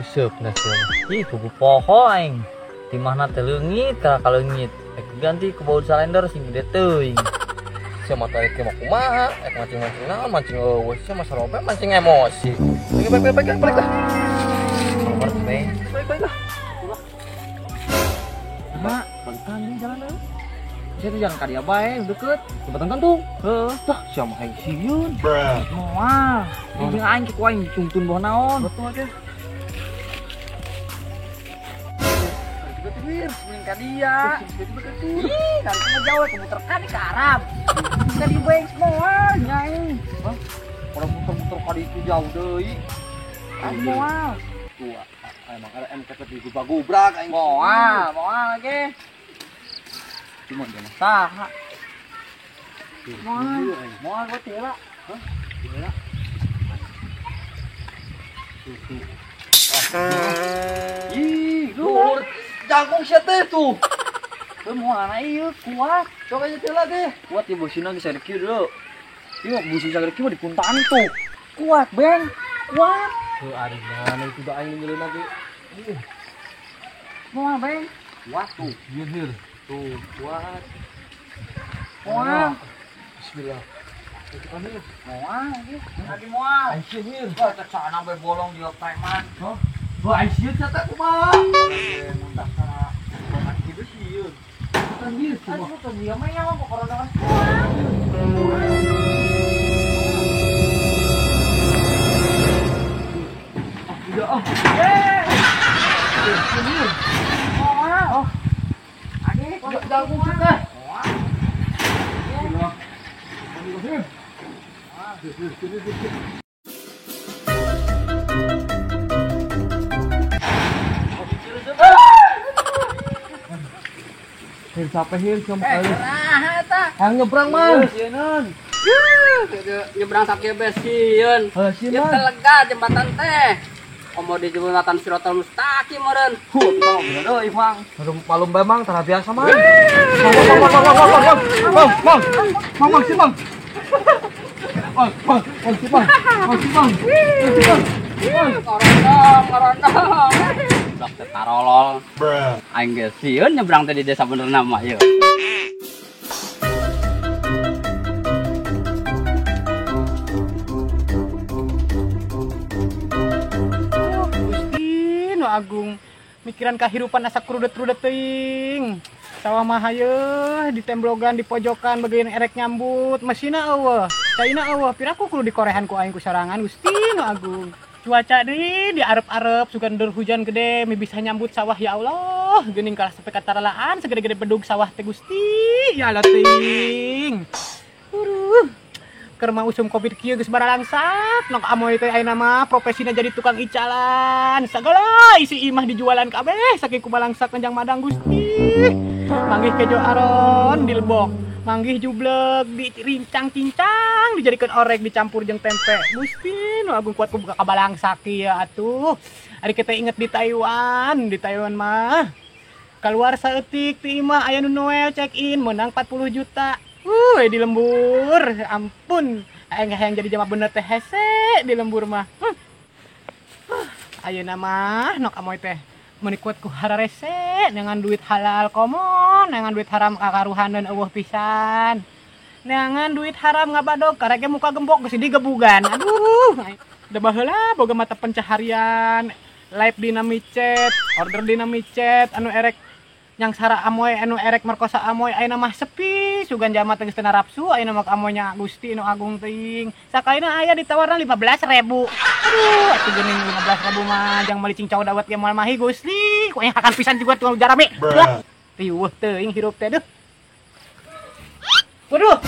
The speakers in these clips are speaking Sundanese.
Useup na sia. Ih, kubu poho aing. Timahna teh leungit ka kaleungit. Rek diganti ku baut salender sing gede teuing. Sia mah tarik mah kumaha? Ek mancing-mancing naon, mancing eueuh sia mah sarobe mancing emosi. Balik balik balik balik lah. Nomor teh. Balik balik lah. Mak, balikan ini jalan ayo. Saya tuh jalan ka dia bae, deket. Jembatan gantung. Heeh. Tah, sia mah hayang sieun. Moal. Jeung aing ku aing dituntun boh naon. Betul aja. Mending ka dia. Ih, nanti mah jauh ke muter kan ke Arab. Ka di bae moal nyaing. Hah? Orang muter-muter ka ditu jauh deui. Ah, moal. Tua. Emang RM kepet di gubrak aing. Moal, moal ge. Cuma dia mah saha. Moal, moal gua teh lah. Hah? Ih, luhur. Jangkung sia teh tuh. Heuh moal ieu kuat. Coba aja teh lah deh. Kuat ya bosina geus sagede kieu deui. Ieu mah busi sagede kieu mah dikuntaan tuh. Kuat, Beng. Kuat. Heuh ari mana itu da aing nyeuleuna ge. Moal, Beng. Kuat tuh. Ieu heur. Tuh, kuat. Moal. Bismillah. Itu kan heur. Moal ieu. Lagi moal. Aing sieun heur. Wah, cek sana bae bolong di preman. Hah? Wah, aing sieun sia teh kumaha? Muntah kana banget gitu sieun. Bukan heur cuma. Aduh, tuh dia mah ya kok corona kan. Ah, udah ah. Eh. Moal. Oh. Adik, Jangkung sia teh. Moal. Bismillah. Hir capek hir sama kali. Nah, eta. Yang nyebrang mah. Sieun. Nyebrang sakieu bae sieun. Heuh sieun Ieu mah. teh lega jembatan teh. Komo di jembatan Sirotol Mustaqim meureun. Huh, kita mah bener deui, Mang. Aduh, malum bae mang tara biasa mang. Mang mang mang mang mang mang mang mang mang mang si mang. Mang mang mang si mang. Mang si mang. Mang si mang. Korondong, korondong. Budak teh tarolol. Aing ge sieun nyebrang teh di desa benerna mah ieu. Gusti nu agung mikiran kahirupan asa krudet-krudet teuing. Sawah mah hayeuh ditemblogan di pojokan bagian erek nyambut mesina eueuh caina eueuh piraku kudu dikorehan ku aing ku sorangan Gusti nu agung. Cuaca deui diarep-arep sugan dur hujan gede mi bisa nyambut sawah ya Allah geuning kalah sampai kataralaan segede-gede bedug sawah teh Gusti ya Allah teuing. Uruh. Keur mah usum Covid kieu geus baralangsak nok amoy teh ayeuna mah profesina jadi tukang icalan sagala isi imah dijualan kabeh saking kubalangsak kanjang madang Gusti. Manggih kejo aron dilebok, manggih jubleg dirincang-cincang dijadikan orek dicampur jeung tempe. Gusti nu agung kuat ku buka kabalangsak ieu atuh. Ari kita inget di Taiwan mah keluar saeutik ti imah aya nu Noel check in menang 40 juta. Di lembur, ampun. Aing hayang jadi jama bener teh hese di lembur mah. Ayeuna mah nok amoy teh meuni kuat ku hararese neangan duit halal komo, neangan duit haram kakaruhaneun eueuh pisan. Neangan duit haram ngabadog karek ge muka gembok geus digebugan. Aduh, da baheula boga mata pencaharian, live dina micet, order dina micet, anu erek nyangsara amoy anu erek merkosa amoy ayeuna mah sepi sugan jama teh geus teu narapsu ayeuna mah amoynya Gusti nu agung teuing sakalina aya ditawarna 15.000. Aduh atuh geuning 15.000 mah jang meuli cincau dawet ge moal mahi Gusti ku aing hakan pisan juga tukang jarame. Riweuh teuing hirup teh deuh. Waduh,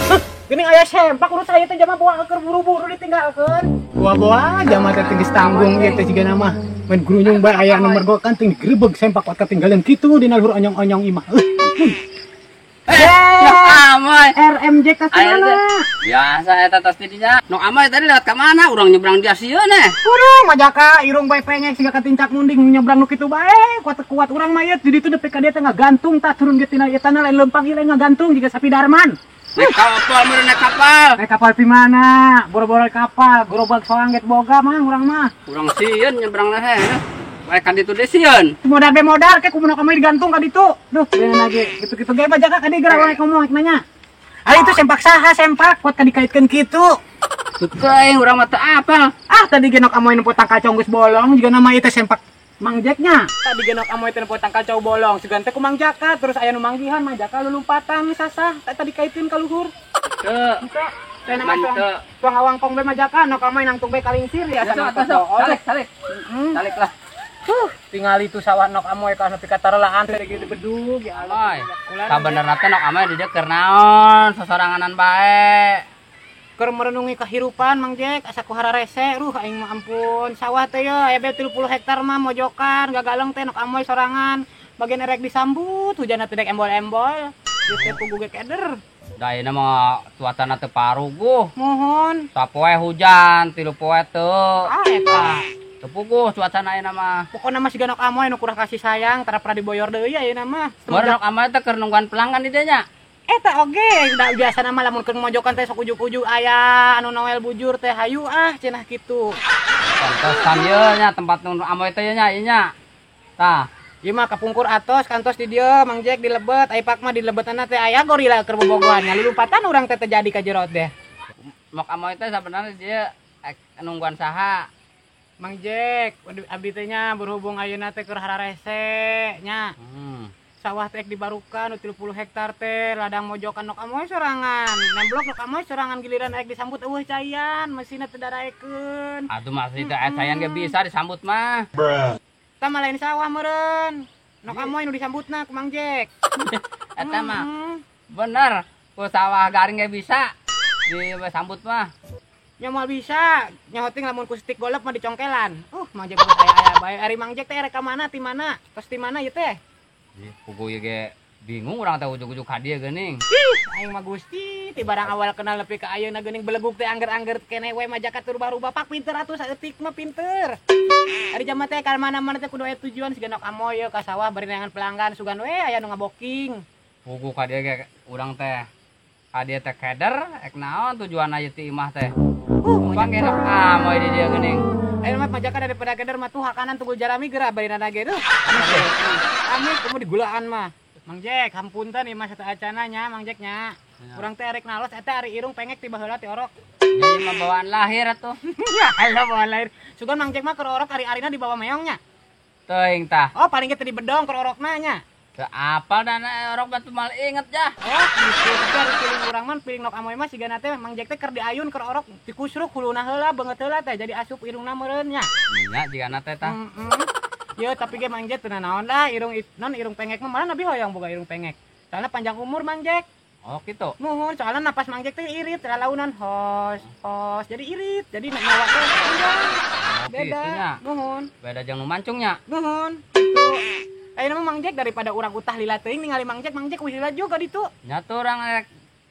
geuning aya sempak urut saya teh jama bawa keur buru-buru ditinggalkeun. Boa-boa jama teh geus tanggung ieu teh sigana mah. Main grunyung bae aya nomor gua kan teu digrebeg sempak kuat ketinggalan kitu dina luhur onyong-onyong imah. Nok amoy. RMJ ka mana? Biasa eta tos di dinya. Nok amoy tadi lewat ka mana? Urang nyebrang dia sieun eh. Waduh, majaka irung bae pengek siga katincak munding nyebrang nu kitu bae. Kuat-kuat urang mah ieu di ditu nepi ka dieu teh ngagantung tah turun ge tina ieu tanah lain leumpang ieu lain ngagantung jiga sapi Darman. Naik kapal meureun naik kapal. Naik kapal pi mana? Boro-boro kapal, gerobak soang get boga mah urang mah. Urang sieun nyebrang leh. Wae kan ditu deui sieun. Modal be modal ke kumaha kamu digantung ka ditu. Duh, beunang lagi. Gitu-gitu ge mah Jaka ka dieu geura wae ngomong nanya. Ari itu sempak saha sempak kuat ka dikaitkeun kitu. Teuing urang mah teu apal. Ah, tadi ge nok amoy nempo tangkal cau geus bolong juga nama ieu teh sempak Mang Jacknya. Tadi ge nok amoy teh nempo tangkal cau bolong, sugan teh ku Mang Jaka terus aya nu manggihan Mang Jaka lulumpatan sasah tadi kaitkeun ka luhur. Teu. Teh nama tuang awangkong be Mang Jaka nok amoy nangtung be kalingsir ya sana. Salik, salik. Salik lah. Huh, tingali tu sawah nok amoy ka nepi ka tarelaan teh gitu bedug ya Allah. Sabenerna teh nok amoy di dieu keur naon sosoranganan bae. Keur merenungi kehirupan Mang Jack asa ku hararese ruh aing mah ampun sawah teh ye aya be 30 hektar mah mojokan gagaleng teh nok amoy sorangan bagian erek disambut hujan teh dek embol-embol ieu teh pugu ge keder. Da ayeuna mah cuacana teu paruguh. Mohon. Sapoe hujan, 3 poe teu. Ah eta. Teu puguh cuacana ayeuna mah. Pokona mah siga nok amoy nu kurang kasih sayang tara pernah diboyor deui ayeuna mah. Mun nok amoy teh keur nungguan pelanggan di dieu nya. Eta oge, da biasana mah lamun keur mojokan teh sok ujug-ujug aya anu noel bujur teh hayu ah cenah kitu. Pantesan ieu nya tempat nu amoy teh nya ieu nya. Tah, ieu mah kapungkur atos kantos di dieu Mang Jack di lebet, ai pak mah di lebetanna teh aya gorila keur bobogohan nya lulumpatan urang teh terjadi ka jero teh. Mok amoy teh sabenerna dieu nungguan saha? Mang Jack, abdi teh nya berhubung ayeuna teh keur hararese nya. Sawah teh dibarukan 30 hektar teh ladang mojokan nok amoy sorangan nemblok nok amoy sorangan giliran rek disambut eueuh caian mesinna teu daraekeun. Atuh masih teh caian ge bisa disambut mah. Tah mah lain sawah meureun nok amoy nu disambutna ku Mang Jack. Eta mah bener ku sawah garing ge bisa disambut mah. Nya moal bisa nyahoting lamun ku stick golep mah dicongkelan. Mang Jack aya aya bae ari Mang Jack teh rek ka mana ti mana tos ti mana ieu teh. Pugu ieu ge bingung urang teh ujug-ujug ka dieu geuning. Ih, aing mah Gusti, ti barang awal kenal nepi ka ayeuna geuning belegug teh angger-angger keneh we mah Jaka teu rubah-rubah pak pinter atuh saeutik mah pinter. Ari jaman teh ka mana-mana teh kudu aya tujuan siga nok amoy ye ka sawah bari neangan pelanggan sugan we aya nu ngaboking. Pugu ka dieu ge urang teh ka dieu teh keder ek naon tujuanna ieu ti imah teh. Pang ge nok amoy di dieu geuning. Ayeuna mah Jaka daripada keder mah tuh hakanan tunggul jarami geura bari nana ge duh. Amit kamu digulaan mah. Mang Jack, hampunten ieu mah sateuacana nya Mang Jack nya. Urang teh arek nalos eta ari irung pengek ti baheula ti orok. Nya ieu mah bawaan lahir atuh. Ya Allah bawaan lahir. Sugan Mang Jack mah keur orok ari-arina dibawa meong nya. Teuing tah. Oh, paling ge teu dibedong keur orokna nya. Teu apal dana orok batu mal inget jah. Oh, gitu. Tapi ari piling urang mah piling nok amoy mah sigana teh Mang Jack teh keur diayun keur orok dikusruk huluna heula beungeut heula teh jadi asup irungna meureun nya. Nya jigana teh tah. Yo tapi ge Mang Jack teu nanaon lah irung non irung pengek mah malah nabi hoyong boga irung pengek. Soalna panjang umur Mang Jack. Oh gitu. Muhun soalna napas Mang Jack teh irit lalaunan hos hos jadi irit jadi nyawa teh panjang. Oh, beda. Muhun. Beda jeung nu mancung nya. Muhun. Gitu. Ayeuna mah Mang Jack daripada urang utah lila teuing ningali Mang Jack, Mang Jack wih lila juga ditu. Nya tuh urang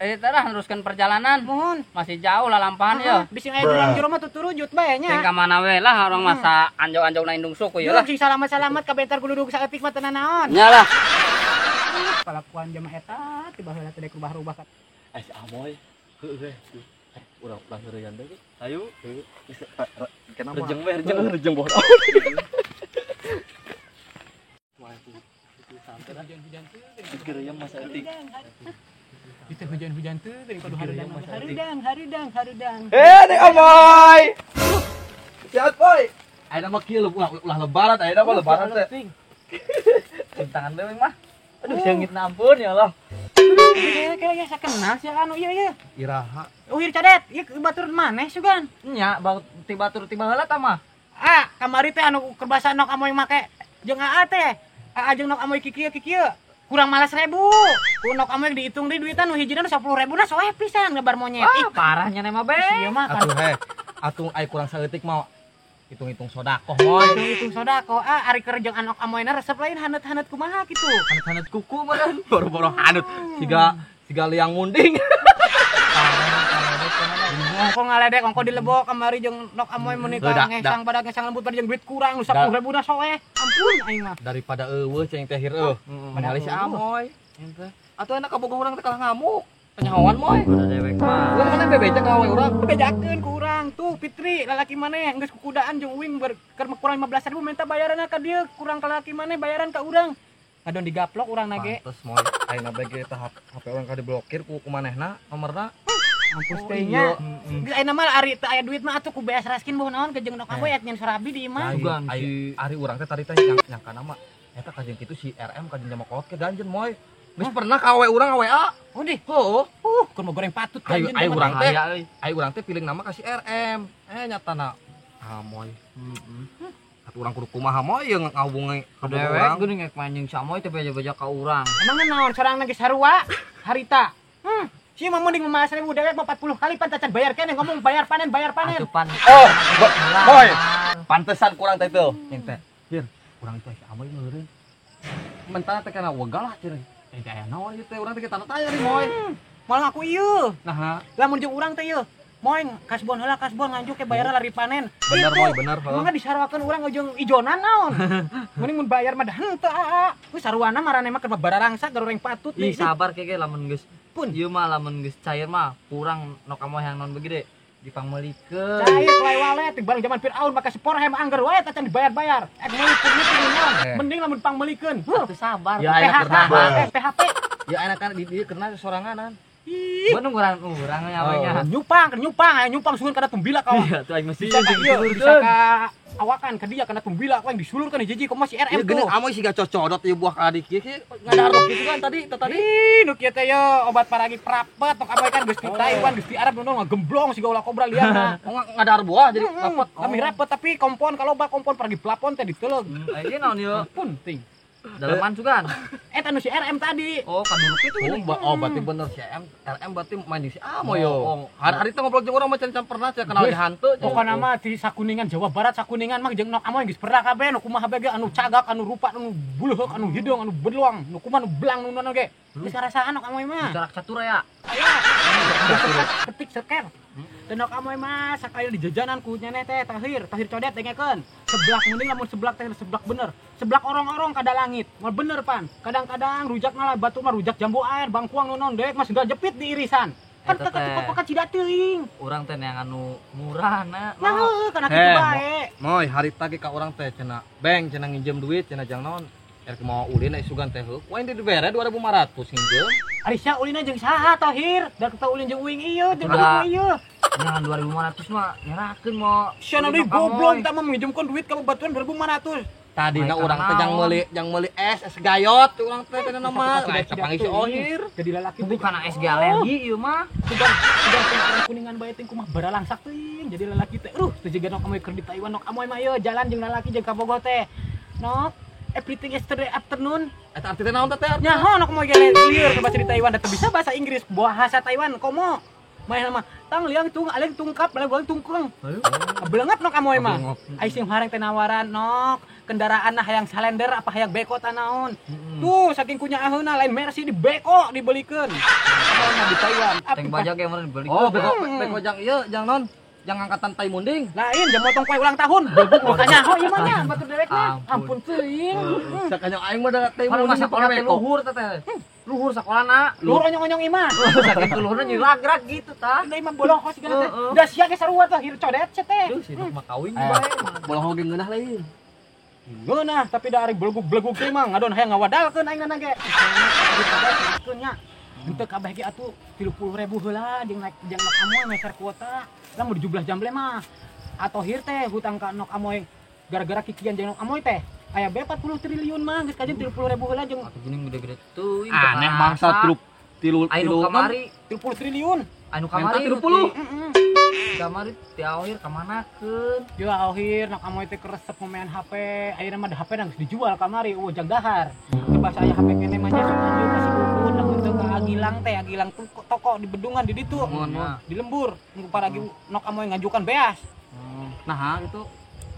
teh neruskeun perjalanan. Muhun. Masih jauh lah lampahan ye. Bisi aya jurang jero mah tuturujut bae nya. Sing ka mana we lah urang masa anjog-anjogna indung suku ye lah. Sing salamat-salamat ka bentar guludug saeutik mah teu nanaon. Nya lah. Kalakuan jamaah eta ti baheula teh rubah-rubah. Si Amoy. Heueuh. Urang ulah heureuyan deui. Hayu. Rejeng we rejeng bohong. Hujan masa etik. Itu hujan-hujan tuh dari kudu harudang harudang harudang harudang. Dek Amoy. Sehat, Boy. Ayeuna mah kieu ulah lebaran, ayeuna mah lebaran teh. Cintangan deui mah. Aduh, seungitna ampun ya Allah. Kayak saya kenal sih anu ieu ieu. Iraha. Uhir cadet, ieu batur maneh sugan. Nya, ti batur ti baheula tah mah. Ah, kamari teh anu keur basa nok amoy make jeung aa teh. Aa jeung nok amoy kikieu kikieu. Kurang malas ribu. Ku nok amoy dihitung deui duitan nu hijina nu 10.000 na soeh pisan ngebar monyet. Ah, parahnya mah be. Ieu mah atuh he. Atuh ai kurang saeutik mah hitung-hitung sodakoh moy. Hitung-hitung sodakoh. Ah, ari keur jeung anok amoyna resep lain haneut-haneut kumaha kitu. Haneut-haneut kuku mah kan boro-boro haneut siga liang munding. Ongko ngaledek, ongko dilebok kamari jeung nok amoy menikah ngesang pada ngesang lembut pada jeung duit kurang nu 10.000 na soeh. Ampun aing mah. Daripada eueuh ceng teh hir eueuh. Ningali si amoy. Atuh enak kabogoh urang teh kalah ngamuk. Penyahoan moy. Dewek mah. Urang mana bebeja ka we urang. Bebejakeun ku urang. Mang tuh Fitri lalaki maneh geus kukudaan jeung uing keur kurang 15.000 minta bayaranna ka dieu kurang ka lalaki maneh bayaran ka urang. Ngadon digaplok urang na ge. Pantes moy ayeuna bae ge tah HP urang ka diblokir ku manehna nomorna. Mampus teh nya. Geus ayeuna mah ari teu aya duit mah atuh ku beas raskin boh naon ke jeung Nok Amoy aya nyen surabi di imah. Ari urang teh tadi teh nyangkana mah eta kajeun kitu si RM kajeun jama kolot ke ganjen moy. Geus pernah ka awe urang WA. Oh deh. Heuh. Keur mau goreng patut ayo urang teh. Ayo urang teh piling nama ka si RM. Nyatana Amoy. Heeh. Atuh urang kudu kumaha moy ye ngahubungi ka dewek geuning ek main jeung si Amoy teh beja-beja ka urang. Emang naon sorangna geus sarua harita. Si mah mending 15.000 dewek mah 40 kali pan tacan bayar keneh ngomong bayar panen bayar panen. Atuh pan. Oh, moy. Pantesan kurang teh teu. Yang teh. Hir, urang teh si Amoy meureun. Mentana teh kana wegah lah cenah. Aya naon ieu teh urang teh tanda tanya nih moy. Malah aku ieu. Nah, lamun jeung urang teh ieu. Moy kasbon heula kasbon nganjuk ke bayaran lari panen. Bener moy, bener. Mangga disarwakeun urang jeung ijonan naon. Mending mun bayar mah dah henteu aa. Geus sarwana marane mah keur bararangsa goreng patut. Ih sabar kege lamun geus pun ieu mah lamun geus cair mah kurang Nok Amoy yang naon begede dipangmeulikeun. Cair lae wale teh bareng zaman Firaun maka seporhem angger wae tacan dibayar-bayar. Ek meulikeun itu naon. Mending lamun pangmeulikeun. Atuh sabar. Ya enak PHP. Ya enak kan di dieu kena soranganan. Ih, bener urang nya. Nyupang, aya nyupang suhun kana tumbila kawan. Iya, tuh aing mesti bisa ka awakan ka dia kana tumbila ku aing disulurkeun hiji-hiji kumaha si RM tuh. Geuning Amoy siga cocodot ieu buah ka adik kieu ngadarok kitu kan tadi. Ih, nu kieu teh ye obat paragi prapet tok Amoy kan geus di Taiwan, geus di Arab nu ngagemblong siga ulah kobra liana. Ngadar buah jadi rapet. Kami rapet tapi kompon kalau ba kompon paragi plafon teh diteleug. Ieu naon ieu? Punting. Daleman sugan. Eta nu si RM tadi. Oh, kaduruk itu gini. Oh, berarti bener si RM berarti main si Amoy yo. Hari-hari teh ngobrol jeung urang mah can pernah sia kenal di hantu. Pokona mah di Sakuningan Jawa Barat Sakuningan mah jeung Nok Amoy geus pernah kabeh nu kumaha bae ge anu cagak, anu rupa, anu buleuheuk, anu hideung, anu beluang, nu kumaha nu belang nu naon ge. Geus karasaan Nok Amoy mah. Jarak catur ya. Aya. Ketik seker. Dan Nok Amoy mah sakali di jajanan ku nyeneh teh Tahir codet dengekeun. Seblak mending lamun seblak teh seblak bener. Seblak orong-orong kada langit. Moal bener pan. Kadang-kadang rujak malah batu mah rujak jambu air bangkuang nu naon dewek mah sudah jepit di irisan. Kan teu cida teuing. Urang teh neangan anu murah na. Nah heuh kana kitu bae. Moy harita ge ka urang teh cenah beng cenah nginjem duit cenah jang naon. Erek mau ulin aya sugan teh heuh. Wae dibere 2500 nginjem. Ari sia ulina jeung saha Tahir? Da teu ulin jeung uing ieu, jeung uing ieu. Jangan 2500 mah nyerakeun mau. Sia deui goblok tah mah minjemkeun duit ka babaturan 2500. Tadina urang teh jang meuli es gayot urang teh kana mah. Kapanggih si Ohir. Jadi lalaki bukan es ge alergi ieu mah. Sugan kuningan bae teh kumaha baralangsak teuing. Jadi lalaki teh aduh teu jiga Nok Amoy keur di Taiwan Nok Amoy mah ieu jalan jeung lalaki jeung ka Bogor teh. Nok everything yesterday afternoon. Eta arti teh naon teh? Nyaho Nok Amoy ge lieur coba cerita Taiwan da teu bisa bahasa Inggris, bahasa Taiwan komo. Main mah tang liang tung aleng tungkap aleng tungkung. Belengat Nok Amoy mah. Ai sing hareng teh nawaran Nok kendaraan nah hayang salender apa hayang beko tanaon. Tuh saking kunyaaheuna lain Mercy di beko dibelikeun. Amoy mah di Taiwan. Teng bajak ge meureun dibelikeun. Oh, beko jang ieu jang non. Jang angkatan tai munding. Lain jang motong kue ulang tahun. Bebek makanya ho ieu mah nya batur dewek mah. Ampun teuing. Sakanya aing mah da tai munding sakola teh luhur teh. Luhur sakolana. Luhur onyong-onyong imah. Saking luhurna nyeragrak gitu tah. Da imah bolohos segala teh. Da sia ge sarua tah hir codet sia teh. Duh si mah kawin bae. Bolohos ge ngeunah lain. Ngeunah tapi da ari belegug-belegug teh mah ngadon hayang ngawadalkeun aing ge. Nya. Henteu kabeh ge atuh 30.000 heula jeung naik jeung Nok Amoy meser kuota. Lah mun dijublah jamble mah. Atohir teh hutang ka Nok Amoy gara-gara kikian jeung Nok Amoy teh. Aya be 40 triliun mah geus kajeun 30.000 heula jeung atuh geuning gede-gede teuing. Aneh mangsa tilu anu kamari 30 triliun. Anu kamari 30. Heeh. Kamari ti akhir ka manakeun? Yo akhir Nok Amoy teh keresep ngomean HP. Ayeuna mah HP geus dijual kamari eueuh jang dahar. Teu basa aya HP keneh mah nya sok anjeun ka si Ukun lamun teu ka Agilang teh, Agilang toko di Bendungan di ditu. Di lembur nu paragi Nok Amoy ngajukan beas. Nah, gitu.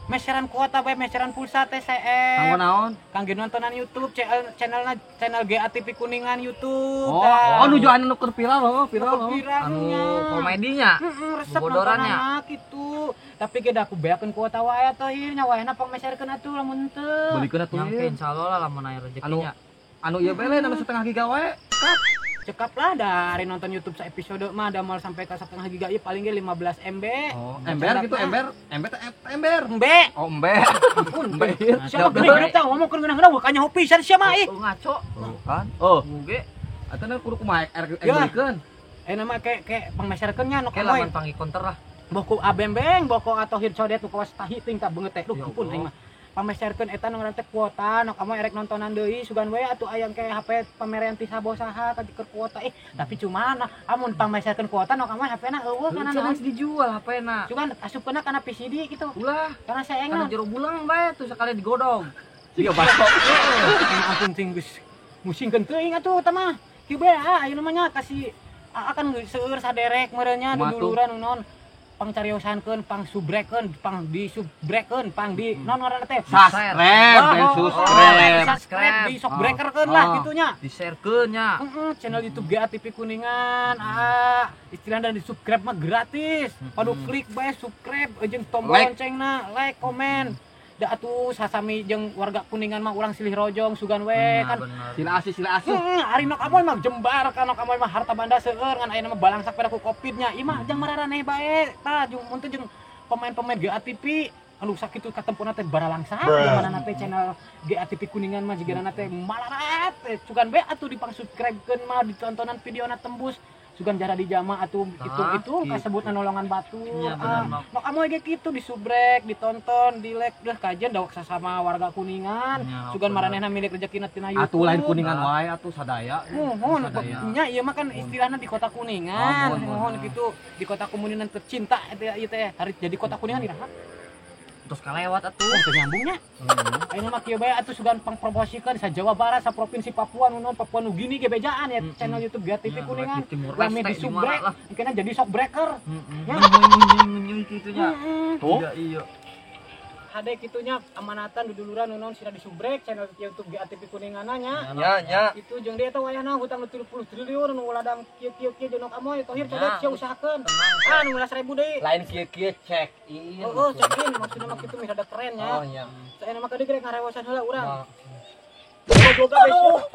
Meseran kuota bae, meseran pulsa teh CM. Kanggo naon? Kangge nontonan YouTube, channelna channel GATV Kuningan YouTube. Oh, oh nuju anu keur viral loh, viral. Anu komedinya. Heeh, resep nontonanna kitu. Tapi ge da aku beakeun kuota wae atuh ieu nya waehna pangmeserkeun atuh lamun teu. Belikeun atuh. Nyangke insyaallah lah lamun aya rezekinya. Anu ieu bae lain anu setengah giga wae. Cekap lah dari nonton YouTube episode mah da moal sampai ka 1,5 giga ieu paling ge 15 MB. Oh, ember gitu, ember, ember teh ember. Embe. Oh, ember. Embe. Siapa geuning teh ngomong keur ngeunah-ngeunah kanya hopi pisan sia mah ih. Oh, ngaco. Kan? Oh, ge. Atuh kudu kumaha erek beulikeun. Ayeuna mah ke pangmeserkeun nya nu kamoy. Lamun pangi konter lah. Boko abembeng, boko atau hir codet nu kawas tahi ting ka beungeut teh. Duh, ampun aing mah. Pameserkeun eta nu ngaran teh kuota, nu kamu erek nontonan deui sugan we atuh aya ke HP pamerean ti sabosaha ka keur kuota ih. Tapi cuman amun pameserkeun kuota nu kamu HP-na eueuh kana naon dijual HP-na. Cuman asupkeunna kana PCD gitu. Ulah, kana saengna. Kana jero bulang bae tuh sekali digodong. Siga basok. Ampun ting geus musingkeun teuing atuh eta mah. Kieu bae ayeuna mah nya kasih akan seueur saderek meureun nya duduluran naon. Pangcariosankeun, pang subrekeun, pang disubrekeun, pang di non ngaranna teh subscribe dan subscribe, subscribe di sok breakerkeun lah gitunya. Di-sharekeun nya. Heeh, channel YouTube GATV Kuningan, istilahna di subscribe mah gratis. Padu klik bae subscribe jeung tombol loncengna, like, komen. Da atuh sasami jeung warga Kuningan mah urang silih rojong sugan we kan. Sila asih sila asih. Ari nok amoy mah jembar ka nok amoy mah harta banda seueur ngan ayeuna mah balangsak pada ku Covid nya. Ieu mah jang mararaneh bae tah jeung mun teh jeung pemain-pemain GATV anu sakitu katempona teh baralangsak manana teh channel GATV Kuningan mah jigana teh malarat sugan bae atuh dipang-subscribe-keun mah ditontonan videona tembus. Sugan jara dijama atuh itu kasebutna nolongan batur. Nok amoy ge kitu disubrek, ditonton, di like deh kajian dawak sasama warga Kuningan. Sugan maranehna milik rezekina tina YouTube. Atuh lain Kuningan wae atuh sadaya. Muhun nya ieu mah kan istilahna di kota Kuningan. Muhun kitu di kota Kuningan tercinta eta ieu teh. Hari jadi kota Kuningan iraha. Terus kalewat atuh. Oh, teu nyambungnya. Ayeuna mah kieu bae atuh sugan pangpromosikeun sa Jawa Barat, sa Provinsi Papua nu naon Papua Nugini ge bejaan ya channel YouTube GATV Kuningan. Lami disubrek, engkena jadi sok breaker. Nya kitu nya. Tuh. Iya. Hade kitunya amanatan duduluran nu naon sira disubrek channel YouTube GATV Kuningan nya. Nya nya. Itu jeung dia eta wayahna hutang 30 triliun nu ladang kieu-kieu kieu jeung amoy tohir codet sia usahakeun. Ah nu 15.000 deui. Lain kieu-kieu check in. Oh, check in maksudna mah kitu mih rada keren nya. Oh nya. Saena mah kade gerek ngarewosan heula urang. Goblok kabeh.